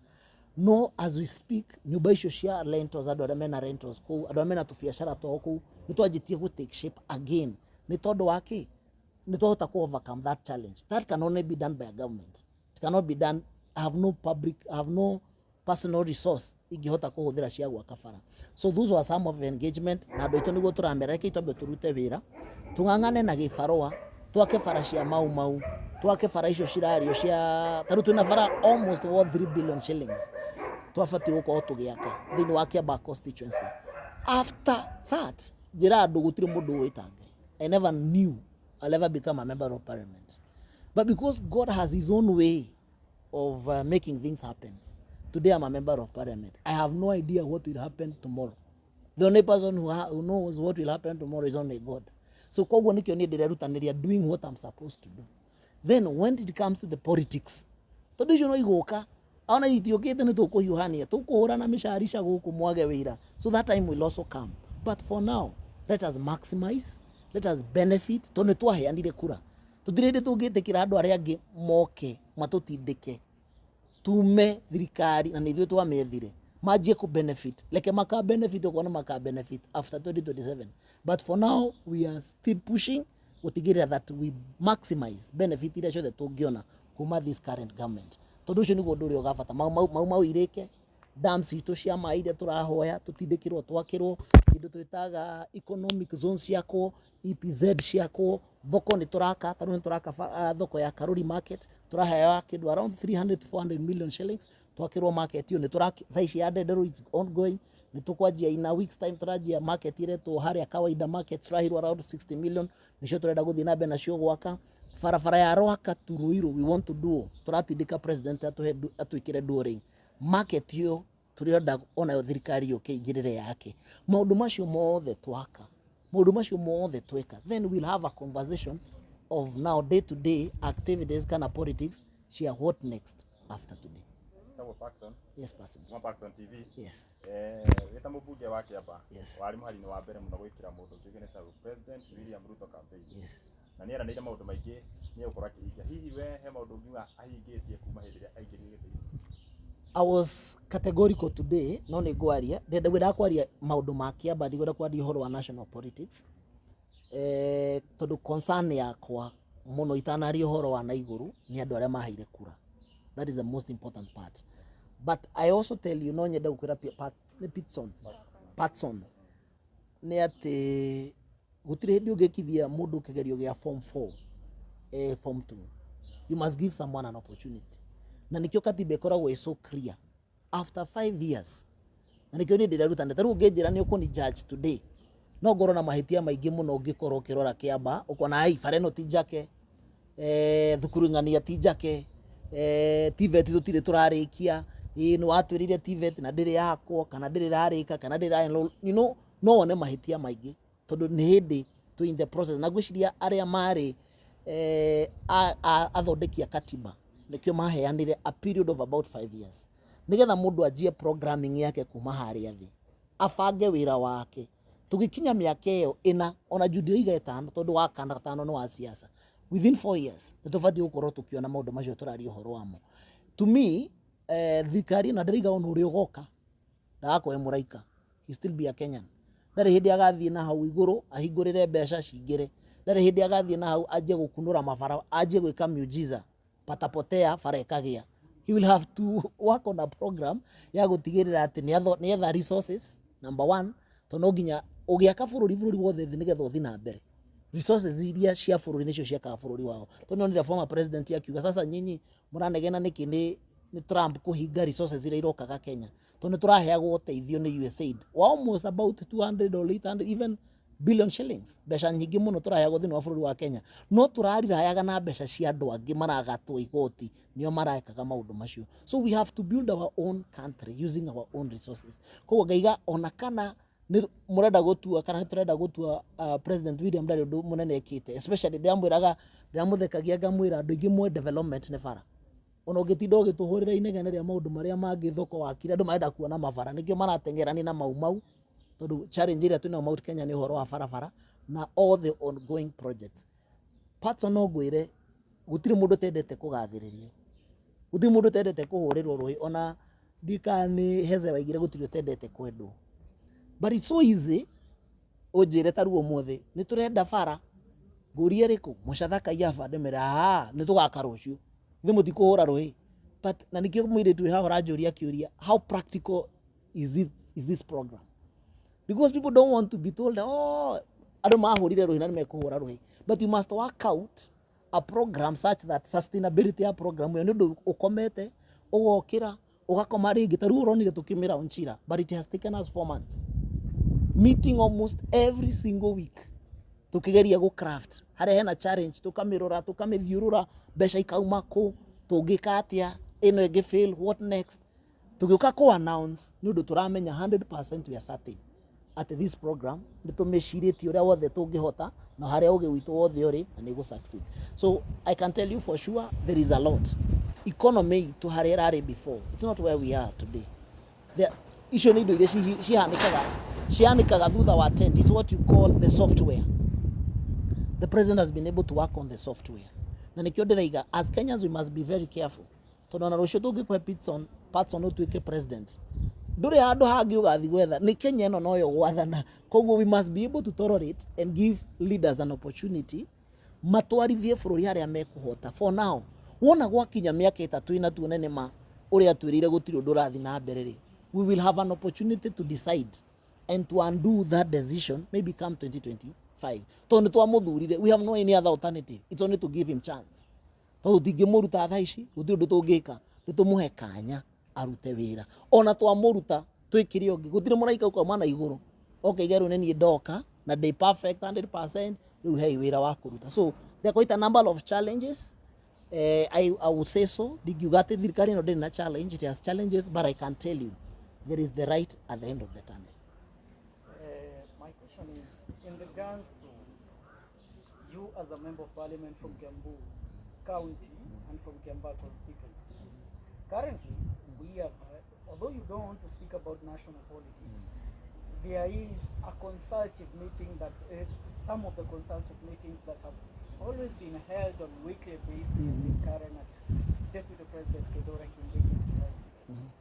Speaker 1: No as we speak, nyũmba icio cia rentals, andũ arĩa mena rentals kũu, andũ arĩa mena tũbiacara twao kũu, nĩ twanjĩtie gũ take shape again. Nĩ tondũ wa kĩ? Nĩ twahota ku overcome that challenge. That can only be done by a government. It cannot be done. I have no public, I have no personal resource ingĩhota kũhũthĩra cia gwaka bara. So those were some of the engagement na andũ aitũ, nĩguo tũramera reke twambe tũrute wĩra, tũng'ang'ane na gĩbarũa, twake bara cia Mau Mau, twake bara icio cirario cia tarĩu twĩna bara almost worth 3 billion shillings twabatiĩ gũkorwo tũgĩaka thĩinĩ wa Kiambaa constituency. After that, njĩra andũ gũtirĩ mũndũ ũĩ ta Ngai. I never knew I'll ever become a member of parliament, but because God has his own way of making things happen, today I'm a member of parliament. I have no idea what will happen tomorrow. The only person who knows what will happen tomorrow is only God. So koguo nikio niĩ ndĩrerutanĩria doing what I'm supposed to do. Then when it comes to the politics, tondũ icio no igũka, ona itiũkĩte, nĩ tũkũhiũhania, tũkũhũrana mĩcarica gũkũ mwage wĩra. So that time will also come, but for now, let us maximize, let us benefit, tondũ nĩ twaheanire kura. Tũtirĩ hĩndĩ tũngĩtĩkĩra andũ arĩa angĩ moke matũtindĩke tume thirikari na nĩ ithuĩ twamethire manjie ku benefit. Reke maka benefit okorwo nĩ maka benefit after 2027, but for now we are still pushing gũtigĩrĩra that we maximize benefit iria ciothe tũngĩona kuma this current government, tondũ ũcio nĩguo ũndũ ũrĩa ũgabata. Mau mau mau mau irĩke dams itũ cia maĩ iria tũrahoya tũtindĩkĩrwo twakĩrwo, kĩndũ twĩtaga economic zones ciakwo, EPZ ciakwo, thoko nĩ tũraka, tarĩu nĩ tũraka thoko ya Karuri market, tũraheo kĩndũ around 300 to 400 million shillings twakĩrwo market ĩyo. Nĩ tũraka thaa ici ya Ndenderu, it's ongoing. Nĩ tũkwanjia in a week's time, tũranjia market iretwo harĩa Kawaida market, tũraheirwo around 60 million, nĩcio tũrenda gũthiĩ na mbere nacio gwaka. Barabara ya Rwaka to Ruiru, we want to do, tũratindĩka president atũhe atwĩkĩre dual market ĩyo, tũrenda onayo thirikari yũke ĩingĩrĩre yake. Maũndũ macio mothe twaka, maũndũ macio mothe tweka, then we'll have a conversation of now day to day activities kana politics cia what next after today.
Speaker 9: Njĩtagwo Parkson
Speaker 1: Yes, person.
Speaker 9: kuma Parkson TV.
Speaker 1: Yes.
Speaker 9: Wĩ ta mũmbunge wa Kĩamba,
Speaker 1: Yes.
Speaker 9: warĩ mũhari-inĩ wa mbere mũno gwĩkĩra mũndũ ũngĩ nĩ ta President William Ruto campaign.
Speaker 1: Yes.
Speaker 9: Na nĩ eranĩire maũndũ maingĩ nĩ egũkorwo akĩhingia. Hihi we he maũndũ ũngiuga ahingĩtie kuma hĩndĩ ĩrĩa aingĩrire gĩtĩ-inĩ?
Speaker 1: I was categorical today, no nĩ ngwaria ndenda kwaria maũndũ ma Kĩamba, ndigwenda kwaria ũhoro wa national politics, tondũ concern yakwa mũno itanaria ũhoro wa na igũrũ nĩ andũ arĩa maheire kura. That is the most important part. But I also tell you, no nyende gũkwĩra nĩ Pitson Patson nĩ atĩ gũtirĩ hĩndĩ ũngĩkithia mũndũ kĩgerio gĩa form 4, form 2. You must give someone an opportunity, na nĩkĩo katiba ĩkoragwo ĩ so clear after 5 years, na nĩkĩo niĩ ndĩrerutanĩria. Ta rĩu ũngĩnjĩra nĩ ũkũni judge today, no ngorwo na mahĩtia maingĩ mũno. Ũngĩkorwo ũkĩrora Kĩamba ũkona ai bara ĩno ti njake, thukuru ng'ania ti njake, TVET tũtirĩ tũrarĩkia, ĩ nĩ watwĩrire TVET na ndĩrĩ yakwo kana ndĩrĩ ĩrarĩka kana ndĩrĩ ĩra enroll, no wone mahĩtia maingĩ tondũ nĩ hĩndĩ twĩ in the process. Na ngwĩciria arĩa marĩ athondeki a katiba nĩkĩo maheanire a period of about 5 years nĩgetha mũndũ anjie programming yake kuma harĩa thĩ, abange wĩra wake. Tũgĩkinya mĩaka ĩyo ĩna, ona juu ndĩraiga ĩtano tondũ wa kana tano nĩ wa siasa, within 4 years nĩ tũbatiĩ gũkorwo tũkĩona maũndũ macio tũraria ũhoro wamo. To me, thirikari ĩno ndĩraiga ona ũrĩa ũgoka ndagakorwo e mũraika, he still be a Kenyan. Ndarĩ hĩndĩ agathiĩ na hau igũrũ ahingũrĩre mbeca cingĩre, ndarĩ hĩndĩ agathiĩ na hau anjie gũkunũra mabara, anjie gwĩka miujiza patapotea bara ĩkagĩa. He will have to work on a program ya gũtigĩrĩra atĩ nĩ etha resources number one, tondũ no nginya ũgĩaka bũrũri, bũrũri wothe thĩ nĩgetha ũthiĩ na mbere, resources iria cia bũrũri nĩcio ciakaga bũrũri wao. Tondũ nonire former president akiuga, "Sasa nyinyi mũranegena nĩkĩ nĩ Trump kũhinga resources iria irokaga Kenya?" Tondũ nĩ tũraheagwo ũteithio nĩ USAID wa almost about 200 or 800 even billion shillings, mbeca nyingĩ mũno tũraheagwo thĩinĩ wa bũrũri wa Kenya, no tũrarirayaga na mbeca cia andũ angĩ maragatwo igoti nĩo marekaga maũndũ macio. So we have to build our own country using our own resources. Koguo ngaiga ona kana nĩ mũrenda gũtua kana nĩ tũrenda gũtua, President William ndarĩ ũndũ mũnene ekĩte, especially ndĩramwĩraga, ndĩramũthekagia ngamwĩra andũ aingĩ moĩ development nĩ bara. Ona ũngĩtinda ũgĩtũhũrĩra inegene rĩa maũndũ marĩa mangĩ, thoko wakire, andũ marenda kuona mabara, nĩkĩo marateng'erania na mau mau, tondũ challenge ĩrĩa twĩnayo Mount Kenya nĩ ũhoro wa barabara na all the ongoing projects. Patson, no ngwĩre gũtirĩ mũndũ ũtendete kũgathĩrĩrio, gũtirĩ mũndũ ũtendete kũhũrĩrwo rũhĩ, ona ndikana nĩ Heze waigire gũtirĩ ũtendete kwendwo. But it's so easy ũnjĩre ta rĩu ũmũthĩ nĩ tũrenda bara, ngũrie ĩrĩkũ, Mũcatha Kaiyaba, ndĩmere aa nĩ tũgaka rũciũ, ithuĩ mũtikũhũra rũhĩ. But na nĩkĩo mũirĩtu wĩ haha ũranjũria kĩũria, how practical is it, is this program? Because people don't want to be told, "Oh, andũ mahũrire rũhĩ na nĩ mekũhũra rũhĩ." But you must work out a program such that sustainability ya program ĩyo nĩ ũndũ ũkomete ũgokĩra ũgakoma rĩngĩ. Ta rĩu ũronire tũkĩmĩra Onchira, but it has taken us 4 months, meeting almost every single week, tukigeria gũ craft harĩa hena challenge, tukamĩrora, tukamĩthiũrũra, mbeca ikauma kũ, tũngĩka atĩa, ĩno ĩngĩ fail, what next? Tũgĩũka kũ announce nĩ ũndũ tũramenya 100% we are certain atĩ this program nĩ tũmĩcirĩtie ũrĩa wothe tũngĩhota na harĩa ũgĩ witũ wothe ũrĩ na nĩ gũ succeed. So I can tell you for sure there is a lot. Economy itũ harĩa ĩrarĩ before, it's not where we are today. Icio nĩ indo iria cihanĩkaga thutha wa tent. It's what you call the software. The president has been able to work on the software, na nĩkĩo ndĩraiga as Kenyans we must be very careful, tondũ ona rũciũ tũngĩkũhe Pitson Patson ũtuĩke president, ndũrĩ handũ hangĩ ũgathiĩ gwetha, nĩ Kenya ĩno noyo gwathana. Koguo we must be able to tolerate and give leaders an opportunity matwarithie bũrũri harĩa mekũhota. For now, wona gwakinya mĩaka 3 ĩna tuone nĩ ma ũrĩa twĩrĩire gũtirĩ ũndũ ũrathiĩ na mbere rĩ, we will have an opportunity to decide and to undo that decision maybe come 2025, tondũ nĩ twamũthurire. We have no any other alternative. It's only to give him chance, tondũ tũtingĩmũruta thaa ici, gũtirĩ ũndũ tũngĩka, nĩ tũmũhe kanya arute wĩra. Ona twamũruta twĩkĩre ũngĩ, gũtirĩ mũraika ũkauma na igũrũ oke rĩu nĩ niĩ ndoka na ndĩ perfect 100%, rĩu hei wĩra wa kũruta. So there are quite a number of challenges. I would say so, ndingiuga atĩ thirikari ĩno ndĩrĩ na challenge. It has challenges, but I can tell you there is the light at the end of the tunnel.
Speaker 3: My question is in regards to you as a member of parliament from Kiambu County and from Kiambaa constituency. Currently, we have, although you don't want to speak about national politics, there is a consultative meeting that, some of the consultative meetings that have always been held on weekly basis in Karen at Deputy President Kithure Kindiki's residence.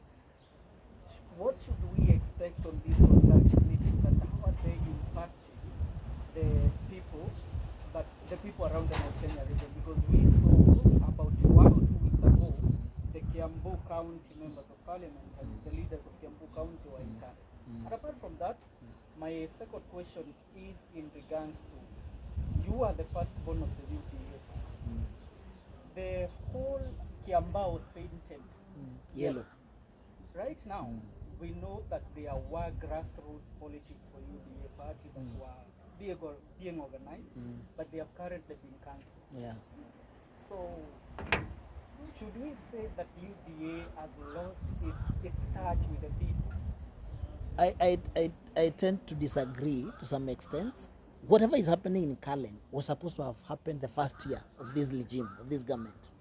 Speaker 3: What should we expect on these consultative meetings, and how are they impacting the people, that the people around the Mount Kenya region? Because we saw about 1 or 2 weeks ago, the Kiambu County members of parliament and the leaders of Kiambu County were in Karen. And apart from that, my second question is in regards to, you are the firstborn of the UDA. The whole Kiambaa was painted
Speaker 1: yellow.
Speaker 3: Right now, we know that there were grassroots politics for UDA party that were being organized, but they have currently been cancelled.
Speaker 1: Yeah.
Speaker 3: So, should we say that UDA has lost its touch with the people?
Speaker 1: I tend to disagree to some extent. Whatever is happening in Karen was supposed to have happened the first year of this regime, of this government.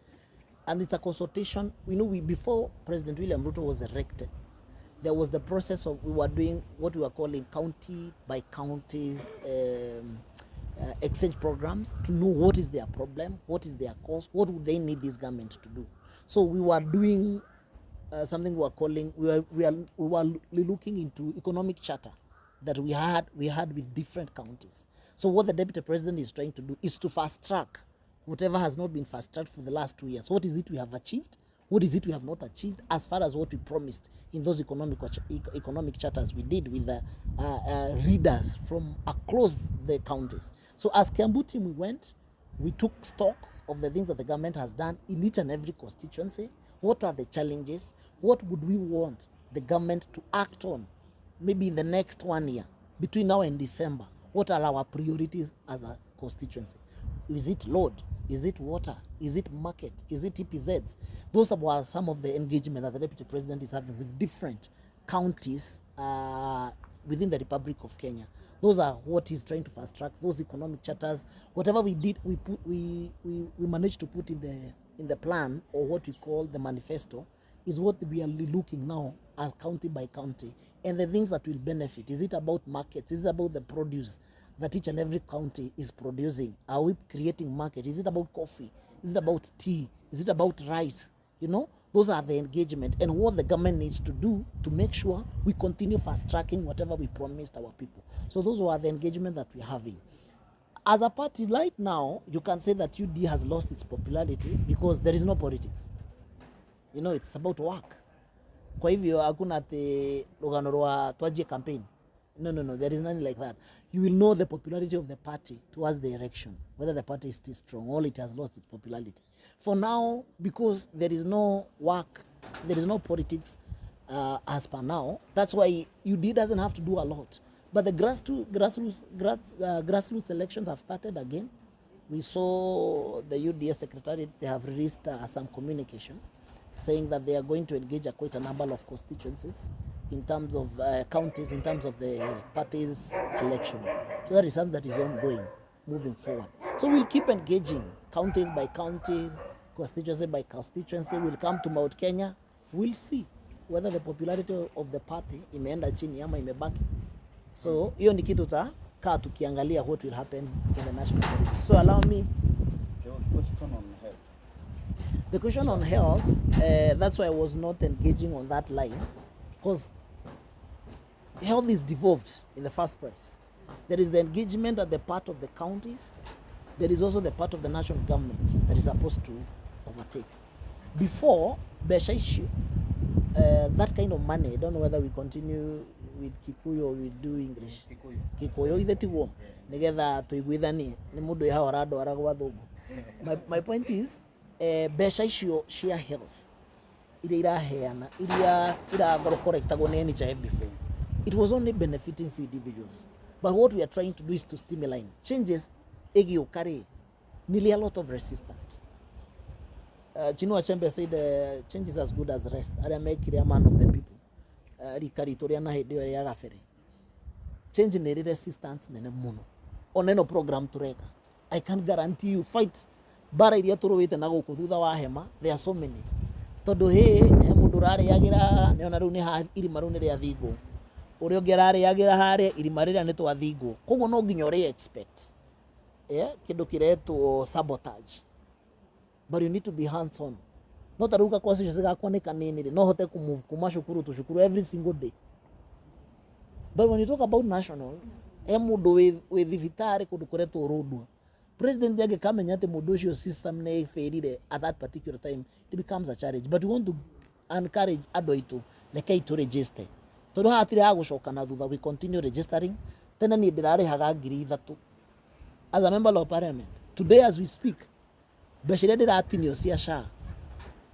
Speaker 1: And it's a consultation. We know before President William Ruto was elected, there was the process of, we were doing what we were calling county by counties exchange programs to know what is their problem, what is their cause, what would they need this government to do. So we were doing something we were calling, we were looking into economic charter that we had with different counties. So what the deputy president is trying to do is to fast track whatever has not been fast tracked for the last 2 years. What is it we have achieved? What is it we have not achieved as far as what we promised in those economic charters we did with the leaders from across the counties? So as Kiambu team, we went, we took stock of the things that the government has done in each and every constituency. What are the challenges? What would we want the government to act on maybe in the next 1 year, between now and December? What are our priorities as a constituency? Is it load? Is it water? Is it market? Is it EPZs? Those are some of the engagement that the deputy president is having with different counties within the Republic of Kenya. Those are what he's trying to fast track, those economic charters. Whatever we did, we managed to put in the plan, or what we call the manifesto, is what we are looking now as county by county, and the things that will benefit. Is it about markets? Is it about the produce that each and every county is producing? Are we creating market? Is it about coffee? Is it about tea? Is it about rice? You know, those are the engagement and what the government needs to do to make sure we continue fast tracking whatever we promised our people. So those were the engagement that we're having. As a party right now, you can say that UD has lost its popularity because there is no politics. You know, it's about work. Kwa hivyo hakuna ati rugano rwa twajie campaign. No, no, no, there is nothing like that. You will know the popularity of the party towards the election, whether the party is still strong or it has lost its popularity. For now, because there is no work, there is no politics as per now, that's why UD doesn't have to do a lot. But the grassroots elections have started again. We saw the UDA secretariat, they have released some communication saying that they are going to engage quite a number of constituencies in terms of counties, in terms of the party's election. So that is something that is ongoing, moving forward. So we'll keep engaging counties by counties, constituency by constituency. We'll come to Mount Kenya. We'll see whether the popularity of the party imeenda chini ama imebaki. So hiyo ni kitu tutakaa tukiangalia what will happen in the national politics. So allow me.
Speaker 10: There was a question on health.
Speaker 1: The question on health, that's why I was not engaging on that line, because health is devolved in the first place. There is the engagement at the part of the counties. There is also the part of the national government that is supposed to overtake. Before, mbeca icio, that kind of money, I don't know whether we continue with Kikuyu or we do English.
Speaker 4: Kikuyu.
Speaker 1: Kikuyu ithe tiguo nigetha tuiguithanie ni mundu wi haha ũrandwara gwa thũngũ. My point is, mbeca icio cia health iria iraheana, iria irakorektagwo nĩ NHIF before, it was only benefiting few individuals. But what we are trying to do is to stimulate changes. Ĩgĩũka rĩ, nearly a lot of resistance. Chinua Achebe said change is as good as rest. Arĩa mekire a man of the people. Rika ritũ rĩa na hĩndĩ ĩyo ya gabere. Change nĩ ĩrĩ resistance nene mũno. Ona ĩno program tũreka, I can guarantee you fight bara iria tũrũĩte na gũkũ thutha wa hema, there are so many. Tondũ hĩ he mũndũ ũrarĩagĩra haha, nĩona rĩu nĩ haha irima rĩu nĩ rĩathingwo. Ũrĩa ũngĩ ararĩagĩra harĩa, irima rĩrĩa nĩ twathingwo. Koguo no nginya ũrĩ expect kĩndũ kĩretwo sabotage. But you need to be hands on. No ta rĩu ga constituency gakwa nĩ kanini rĩ, no hote kũ move kuma cukuru to cukuru every single day. But when you talk about national, he mũndũ wĩ thibitarĩ kũndũ kũretwo Rũndua. President angĩkamenya atĩ mũndũ ũcio system nĩ ĩbĩrire at that particular time, it becomes a challenge. But we want to encourage andũ aitũ, rekei tũ register. Tondũ haha hatirĩ ha gũcoka na thutha, we continue registering. Tene niĩ ndĩrarĩhaga 3,000 as a member of parliament. Today as we speak, mbeca iria ndĩratinio cia SHA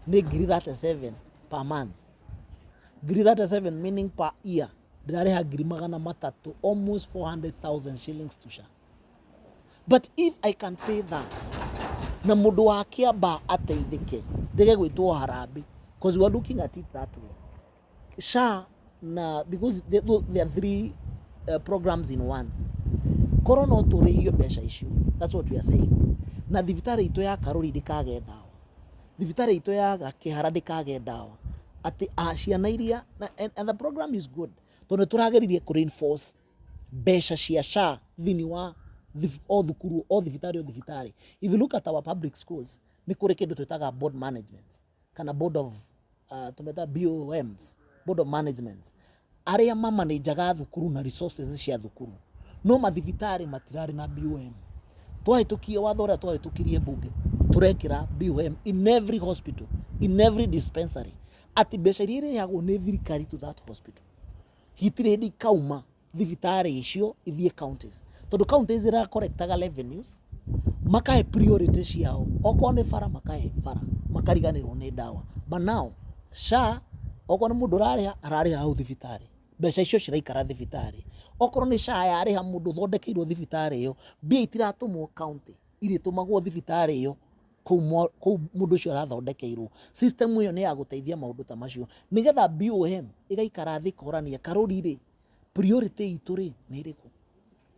Speaker 1: nĩ 37,000 per month. 37,000 meaning per year ndĩrarĩha 300,000, almost 400,000 shillings to SHA. But if I can pay that, na mũndũ wa Kĩambaa ateithĩke, ndĩge gwĩtwo harambee, because we are looking at it that way. SHA na because there are three programs in one. Korwo no tũrĩhio mbeca icio, that's what we are saying. Na thibitarĩ itũ ya Karũri ndĩkage ndawa, thibitarĩ itũ ya Kĩhara ndĩkage ndawa, atĩ a ciana iria na, and the program is good tondũ nĩ tũrageririe kũ reinforce mbeca cia SHA thĩinĩ wa o thukuru, o thibitarĩ, o thibitarĩ. If you look at our public schools, nĩ kũrĩ kĩndũ twĩtaga board management kana board of tũmeta BOMs, board of management, arĩa mamanajaga thukuru na resources cia thukuru. No mathibitarĩ matirarĩ na BOM. Twahĩtũkie watho ũrĩa twahĩtũkirie mbunge, tũrekĩra BOM in every hospital, in every dispensary, atĩ mbeca iria irĩhagwo nĩ thirikari to that hospital hitirĩ hĩndĩ ikauma thibitarĩ icio ithiĩ counties, tondũ counties iracollectaga revenues, makahe priority ciao, okorwo nĩ bara makahe bara, makariganĩrwo nĩ ndawa. But now SHA, okorwo nĩ mũndũ ũrarĩha, ararĩha hau thibitarĩ, mbeca icio ciraikara thibitarĩ. Okorwo nĩ SHA yarĩha mũndũ ũthondekeirwo thibitarĩ ĩyo, mbia itiratũmwo county, irĩtũmagwo thibitarĩ ĩyo kũu kũu mũndũ ũcio arathondekeirwo. System ĩyo nĩ ya gũteithia maũndũ ta macio, nĩgetha BOM ĩgaikara thĩ ĩkorania Karũri rĩ, priority itũ rĩ nĩ ĩrĩkũ?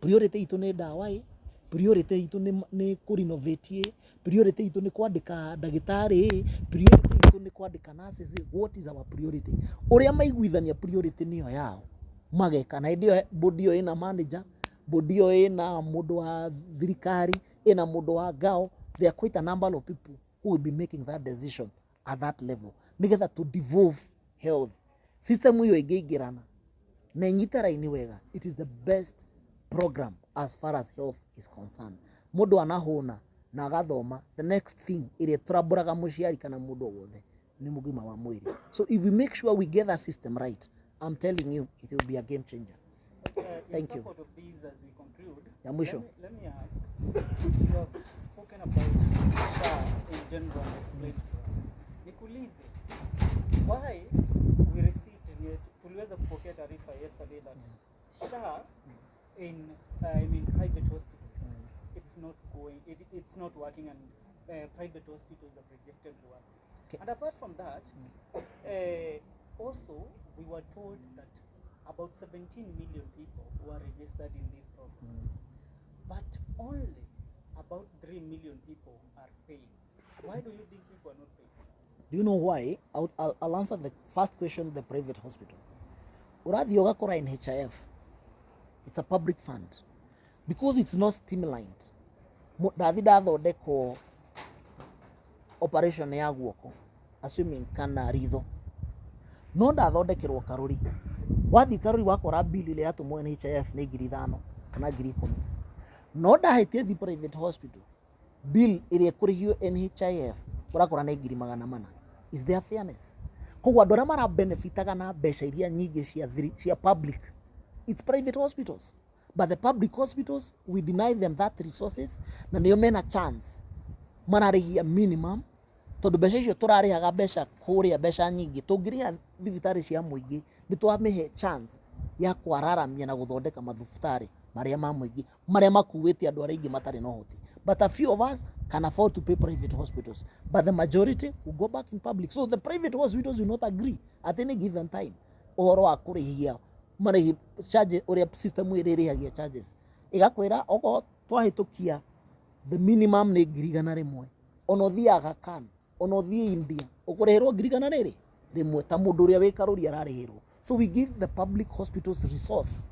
Speaker 1: Priority itũ nĩ ndawa ĩ, priority itũ nĩ kũ renovate ĩ, priority itũ nĩ kwandĩka ndagĩtarĩ ĩ, priority itũ nĩ kwandĩka nurses ĩ, what is our priority? Ũrĩa maiguithania priority nĩyo yao mageka. Na hĩndĩ ĩyo board ĩyo ĩna manager, board ĩyo ĩna mũndũ wa thirikari, ĩna mũndũ wa ngao. There are quite a number of people who will be making that decision at that level, nĩgetha to devolve health system ĩyo ĩngĩingĩrana na ĩnyite raini wega. It is the best program as far as health is concerned. Mũndũ anahũna na agathoma, the next thing ĩrĩa tũrambũraga mũciari kana mũndũ o wothe nĩ mũgima wa mwĩrĩ. So if we make sure we get that system right, I'm telling you, it will be a game changer.
Speaker 3: In
Speaker 1: Thank you.
Speaker 3: Support of these, as we conclude,
Speaker 1: Ya mwisho.
Speaker 3: let me ask, you have spoken about SHA in general and explained to us. Nikuulize, why we received, tuliweza kupokea taarifa yesterday that SHA in I mean private hospitals, it's not going, it's not working, and private hospitals have rejected to work. And apart from that, also we were told that about 17 million people were registered in this program, but only about 3 million people are paying. Why do you think people are not paying?
Speaker 1: Do you know why? I'll answer the first question, the private hospital. Ũrathiĩ ũgakora NHIF, it's a public fund. Because it's not streamlined. Ndathi ndathondekwo operation ya guoko, assuming kana ritho, no ndathondekerwo Karũri. Wathiĩ Karũri wakora bill ĩrĩa yatũmwo NHIF nĩ 5,000 kana 10,000. No ndahĩtia thi private hospital, bill ĩrĩa ĩkũrĩhio NHIF ũrakora nĩ 400,000. Is there fairness? Koguo andũ arĩa mara benefitaga na mbeca iria nyingĩ cia public, it's private hospitals. But the public hospitals, we deny them that resources, na nĩo mena chance mararĩhia minimum, tondũ mbeca icio tũrarĩhaga mbeca kũrĩa mbeca nyingĩ tũngĩrĩha thibitarĩ cia mũingĩ, nĩ twamĩhe chance ya kwararamia na gũthondeka mathibitarĩ marĩa ma mũingĩ marĩa makuĩte andũ arĩa aingĩ matarĩ na ũhoti. But a few of us can afford to pay private hospitals, but the majority will go back in public. So the private hospitals will not agree at any given time ũhoro wa kũrĩhia marĩhi charge, ũrĩa system ĩrĩa ĩrĩhagia charges ĩgakwĩra okorwo twahĩtũkia the minimum nĩ 100,000, ona ũthiaga kan Ona ũthiĩ India ũkũrĩhĩrwo ngiri igana rĩrĩ rĩmwe ta mũndũ ũrĩa wĩ karũri ararĩhĩrwo. So we give the public hospitals resource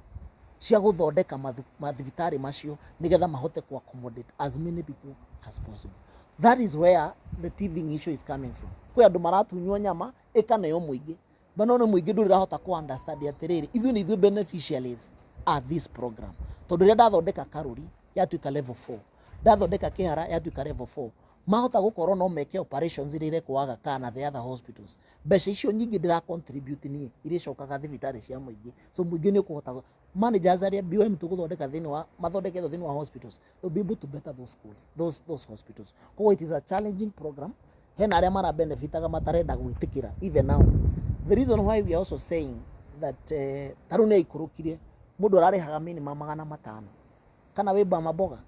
Speaker 1: cia gũthondeka mathibitarĩ macio nĩgetha mahote ku accommodate as many people as possible. That is where the teething issue is coming from. Kwĩ andũ maratunywo nyama ĩkaneo mũingĩ, but no nĩ mũingĩ ndũrĩ ũrahota ku understand atĩrĩrĩ, ithuĩ nĩ ithuĩ beneficiaries a this program. Tondũ rĩrĩa ndathondeka karũri yatuĩka level 4, ndathondeka kĩhara yatuĩka level 4, mahota gũkorwo no meke operations iria irekwo Aga Khan na the other hospitals. Mbeca icio nyingĩ ndĩra contribute niĩ irĩcokaga thibitarĩ cia mũingĩ, so mũingĩ nĩ ũkũhota. Managers arĩa BOM tũgũthondeka thĩinĩ wa mathondeketwo thĩinĩ wa hospitals, they'll be able to better those schools, those hospitals. Koguo it is a challenging program. Hena arĩa mara benefitaga matarenda gwĩtĩkĩra even now. The reason why we are also saying that ta rĩu nĩ aikũrũkire, mũndũ ararĩhaga minimum 500, kana wĩ mama mboga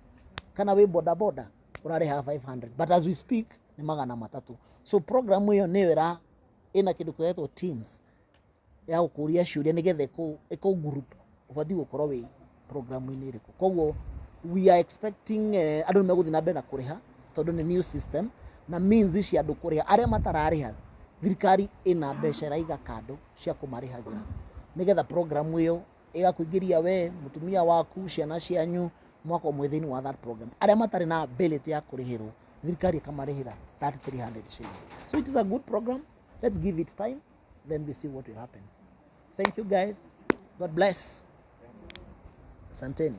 Speaker 1: kana wĩ boda boda ũrarĩhaga 500, but as we speak nĩ 300. So program ĩyo nĩyo ĩra ĩna kĩndũ kĩretwo teams ya gũkũria ciũria nĩgetha ĩkũ group ũbatiĩ gũkorwo wĩ programu-inĩ ĩrĩkũ. Koguo we are expecting andũ nĩ megũthiĩ na mbere na kũrĩha tondũ nĩ new system na means cia andũ kũrĩha. Arĩa matararĩha, thirikari ĩna mbeca ĩraiga kando cia kũmarĩhagĩra nĩgetha program ĩyo ĩgakũingĩria we, mũtumia waku, ciana cianyu, mwakorwo mwĩ thĩinĩ wa that program. Arĩa matarĩ na ability ya kũrĩhĩrwo, thirikari ĩkamarĩhĩra that 300 shillings. So it is a good program. Let's give it time, then we see what will happen. Thank you guys. God bless. Asanteni.